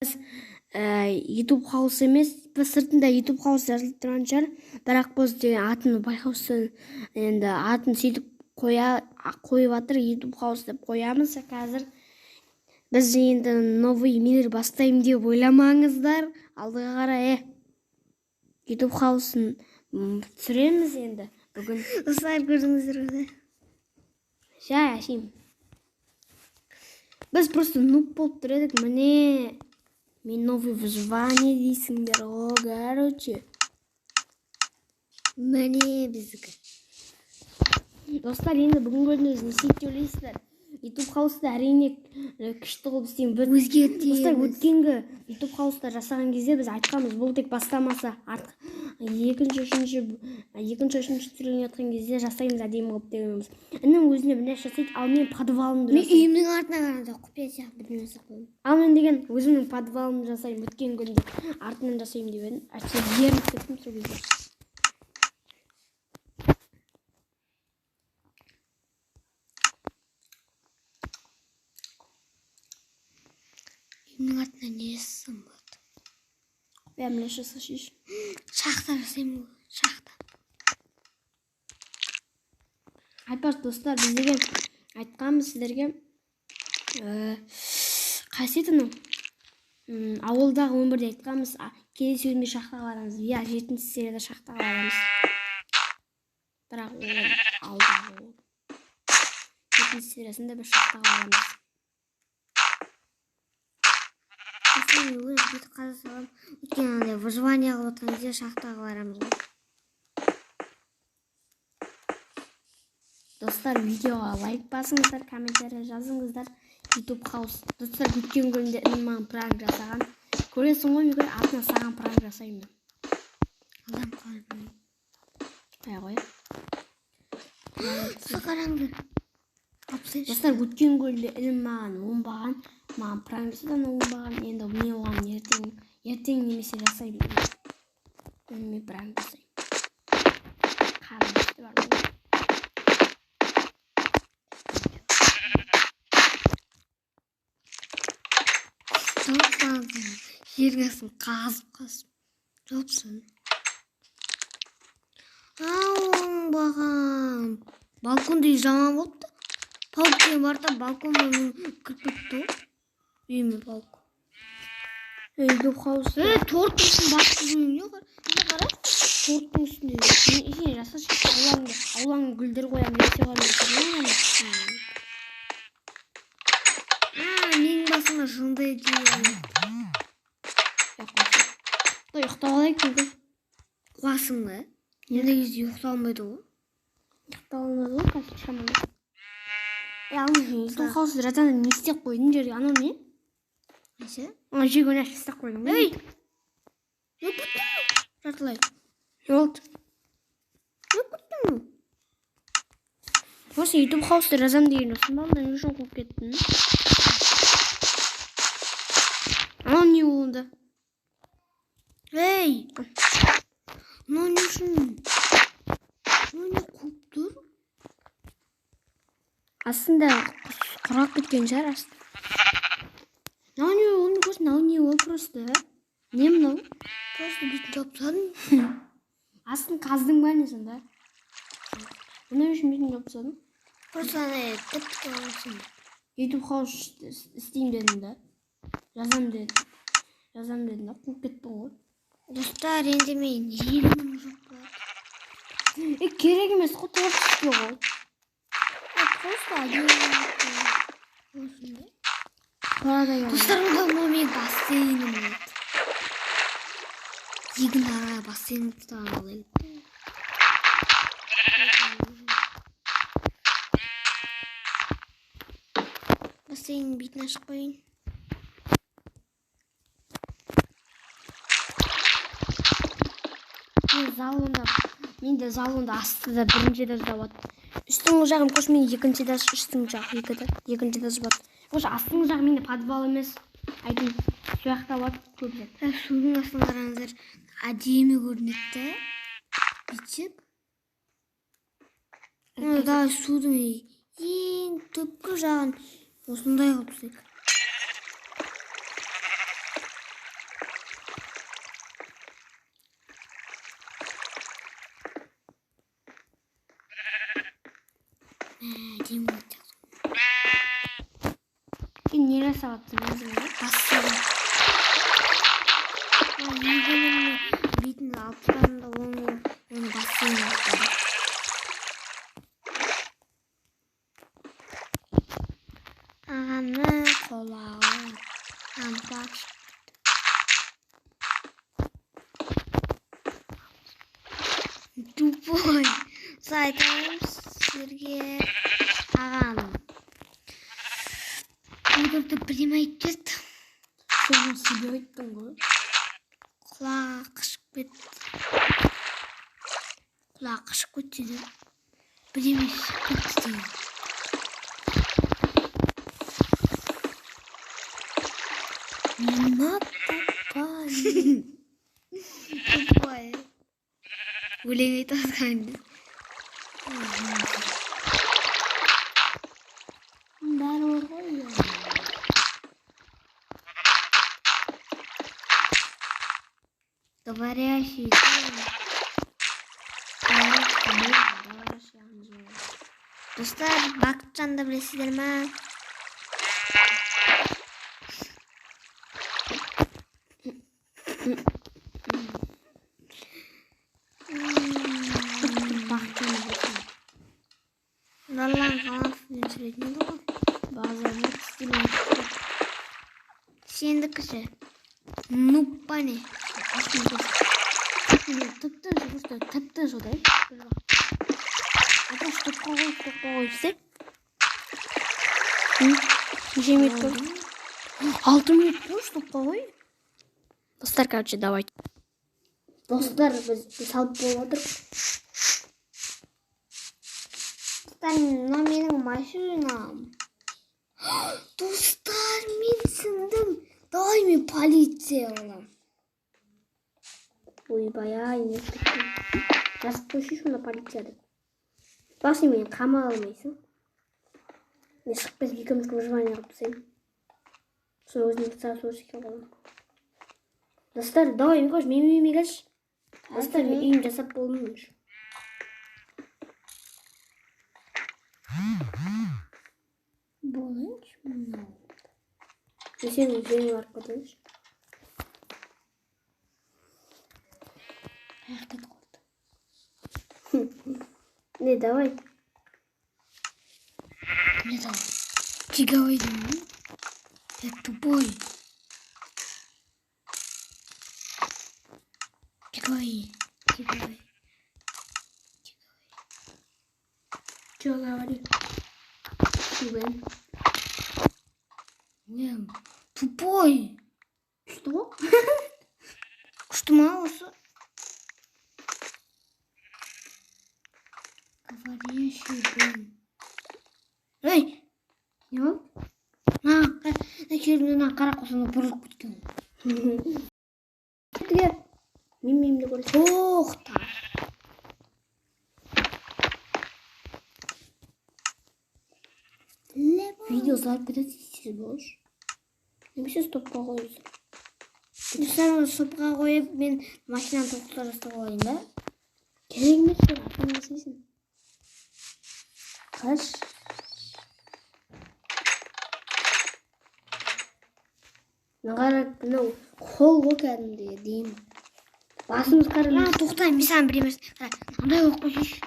YouTube House емес, біз сыртында YouTube House жазылып тұрған шығар, бірақ біз деген атын байқаусыз енді атын сөйтіп қойып жатыр, YouTube House деп қоямыз қазір. Біз енді новый мир бастаймын деп ойламаңыздар, алдыға қарай YouTube House-ын түсіреміз енді бүгін. Достар, көрдіңіздер ғой. Жай әшейін. Біз просто нуб болып тұр едік, міне. Мен новый выживание дейсіңдер ғой, короче. Міне біздікі. Достар, енді бүгінгі күнде не істейді деп ойлайсыздар? YouTube House-ты әрине күшті қылып істеймін. Біз Өзгертеміз. Достар, өткенгі YouTube House-та жасаған кезде біз айтқанбыз, бұл тек бастамасы. Артық екінші, үшінші түсіріліп жатқан кезде жасаймыз әдемі қылып дегенбіз. Інім өзіне бір нәрсе жасайды, ал мен подвалымды Мен жасаймын. үйімнің артына қарағанда құпия сияқты бірдеңе жасап қойдым. Ал мен деген өзімнің подвалымды жасаймын, өткен күнде артынан жасаймын деп едім. Әйтсе ерініп кеттім сол кезде. Үйімнің артына не жасасам болады? Құпия бір нәрсе жасашы. Шахта жасаймын ғой, шахта. Айтпақшы, достар, біз деген айтқанбыз сіздерге, қайсы еді анау? Ауылдағы өмірде айтқанбыз, келесі өмірде шахтаға барамыз. Иә, 7-ші серияда шахтаға барамыз. Бірақ ол алдағы ол. 7-ші сериясында біз шахтаға барамыз. Мен өзім бүйтіп қаза саламын. Өйткені андай выживание қылып жатқан кезде шахтаға барамыз ғой. Достар, видеоға лайк басыңыздар, комментарий жазыңыздар. YouTube House. Достар, өткен күнде інім маған пранк жасаған. Көресің ғой, мен артынан саған пранк жасаймын. Адам қалай? Қоя ғой. Достар, қараңдар. Алып. Достар, өткен күнде інім маған оңбаған, маған пранк жасады, ана оңбаған. Енді мен оған ертең немесе жасаймын. Ініме пранк жасаймын. Қарным ашты бар ғой. Жердің астын қазып қазып жауыпсың. Оңбаған. Балкон деген жаман болыпты. Паук деген бар да, балконға кіріп кетті ғой. Үйіме паук. Ей, YouTube House. Ей, торттың үстін басып жүрген не бар? Мына қара. Торттың үстінде. Сен жасашы, аулаңды гүлдер қоямын, нәрсе қоямын. Менің басыма жындай тиген. Той, ұйықтап алайық мүмкін. Қуасың ба? Енді кезде ұйықтай алмайды ғой. Ұйықтай алмайды ғой, қазір шамалы. Ей, ал YouTube House жазғанда не істеп қойдың жерге? Анау не? Несі? Ана жерге нәрсе істеп қойдың ғой. Ей! Өліп кеттің бе? Жартылай. Не болды? Өліп кеттің бе? Осы YouTube House-ты жазам деген жоқсың ба? Онда не үшін қуып кеттің? Анау не болды? Ей! Мынау не үшін? Мынау не қуып тұр? Астында құрғап кеткен шығар асты. Мынау не ол? Көрсін, мынау не ол просто? Не мынау? Просто бетін жауып тастадым. Астын қаздың ба не сонда? Мынау үшін бетін жауып тастадың? Просто ана тіп-тік болсын. YouTube House істеймін дедің да. Жазам дедім. Жазам дедің да, қуып кеттің ғой. Достар, енді мен 50 000 жоқ болады. Керек емес қой, торт істеу ғой. Просто әдемі болсын да. Қалада келді. Достар, онда мынау менің бассейнім болады. Егін ара бассейн қылып тастаған қалай кетті? Бассейннің бетін ашып қояйын. Мен де залында астыда бірінші этажда болады. Үстіңгі жағым қош, мен екінші этаж, үстіңгі жақ, екі этаж, екінші этаж болады. Қош, астыңғы жағы менде подвал емес. Айдын, сол жақта болады көп зат. Судың астын қараңыздар, әдемі көрінеді да. Бүйтіп. Давай судың ең түпкі жағын осындай қылып тастайық. Әдемі болады. Сен не жасап жатырсың өзің? Бассейн. Егенімнің бетін алып тастадым да, оны бассейн қылып. Ағамның құлағы. Ағам құлағы шығып кетті. Тупой. Солай айтамын сіздерге. Ағам ютубта бірдеме айтып жіберді. Соны себе айттың ғой. Құлағы қышып кетті. Құлағы қышып кетті деді. Бірдеме шығып кетті деген. Мына тупой. Тупой. Өлең айтып жатқан. Бәрі бар ғой. Говорящий. Говорящий Анжела. Достар, Бақытжанды білесіздер ма? Бақытжан болсын. Нұрлан Қаламовпен түсіретін еді ғой. Базарда істемей. Сендікі ше? Ну, пане. Тып-тыныш, просто тып-тыныш отырайық. Ата, стопқа қой, стопқа қой десе. Неше минут болды? 6 минут болды, стопқа қой. Достар, короче, давайте. Достар, біз салып болып отырмыз. Достар, мынау менің машинам. Достар, мен түсіндім. Давай мен полиция боламын. Ойбай, ай, не кеттің. Жазып қойшы онда полиция деп. Бірақ сен мені қамай алмайсың. Мен шығып кетіп екеуміз выживание қылып тастаймын. Соны өзім сразу өшіріп қоямын. Достар, давай, мен қойшы, менің үйіме келші. Достар, мен үйім жасап болдым уже. Болайыншы мынау. Мен сенің жеріңе барып кетейінші. Аяқта қалды. Не, давай. Не давай? Тиговой деймін. Я тупой. Тиговой. Тиговой. Чё говори? Чувен. Не, тупой. Что? Күшті ма осы? Говорящий Бен. Ей! Не болды? Мына жерінде мына қара қосында бұрылып кеткен. Кетті. Мен миымды көресің. Тоқта. Видео салып кетеді, сіз бош. Немесе стопқа қойып. Достар, стопқа қойып, мен машинаны тоқтата жасап алайын да. Керек емес, сен артынан жасайсың. Қаш. Мына қара, мынау қол ғой кәдімгідей деймін. Басымыз қара. Мына тоқта, мен саған бір емес. Қара, мынандай қойып қойсайшы.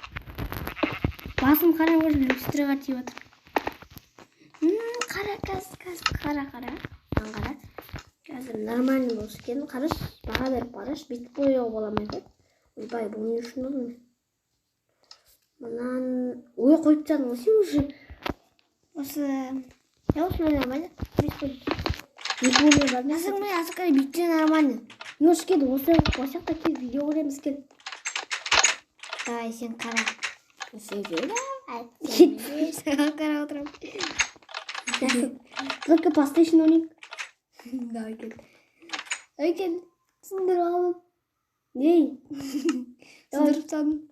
Басым қара ғой, люстраға тиіп жатыр. Қара, қазір, қазір, қара, қара. Мына қара. Қазір нормально болса екен. Қарашы, баға беріп қарашы, бүйтіп қоюға бола ма екен? Ойбай, бұл не үшін болды? Мынаны ой қойып тастадың ғой сен уже. Осы, я осыны ойнамайды. Бүйтіп қой. Екі бөлме бар ма? Азыр мен азыр қарай бүйтсе нормально. Не осы кел, осы қойсақ та кел, видео көреміз кел. Давай, сен қара. Кет. Саған қарап отырамын. Только PlayStation ойнайық. Давай кел. Давай кел. Сындырып алдым. Ней? Сындырып тастадым.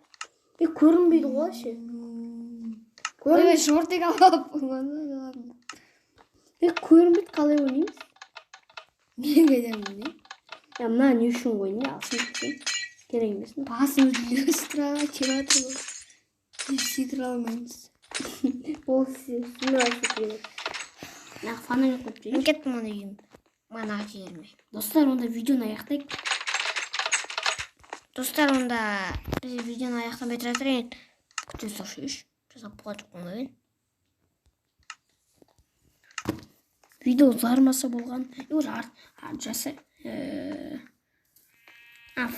Е, көрінбейді ғой ше. Ой, шортик алып. Е, көрінбейді, қалай ойнаймыз? Мен қайдан білейін? Я мына не үшін қойдың? Алсын кетсін. Керек емес. Басымыз люстраға келіп жатыр ғой. Біз сидыра алмаймыз. Ол смело секіреді. Мына фонарик қойып Мен жіберейінші. кеттім ана үйім. Мана жеріме. Достар, онда видеоны аяқтайық. Достар, онда біз видеоны аяқтамай тұра тұрайын. Күте салшы, жасап болған жоқ онда. Видео ұзармаса болған. И уже жаса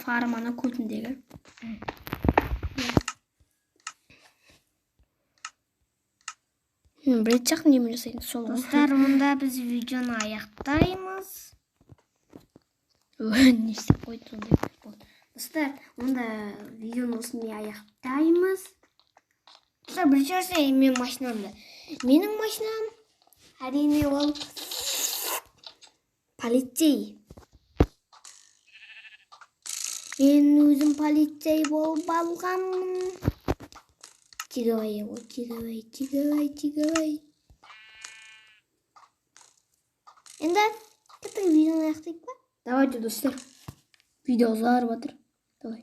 фарм ана көтіндегі. Білетін сияқтымын немен жасайтын сол ғой. Достар, онда біз видеоны аяқтаймыз. Не істеп қойды сондай болды. Достар, онда видеоны осымен аяқтаймыз. Достар, бірінші нәрсе мен машинамды. Менің машинам әрине ол полицей. Мен өзім полицей болып алғанмын. Тиговай, ой, тиговай, тиговай, тиговай. Енді кеттік, видеоны аяқтайық па? Давайте, достар. Видео ұзарып жатыр. Давай.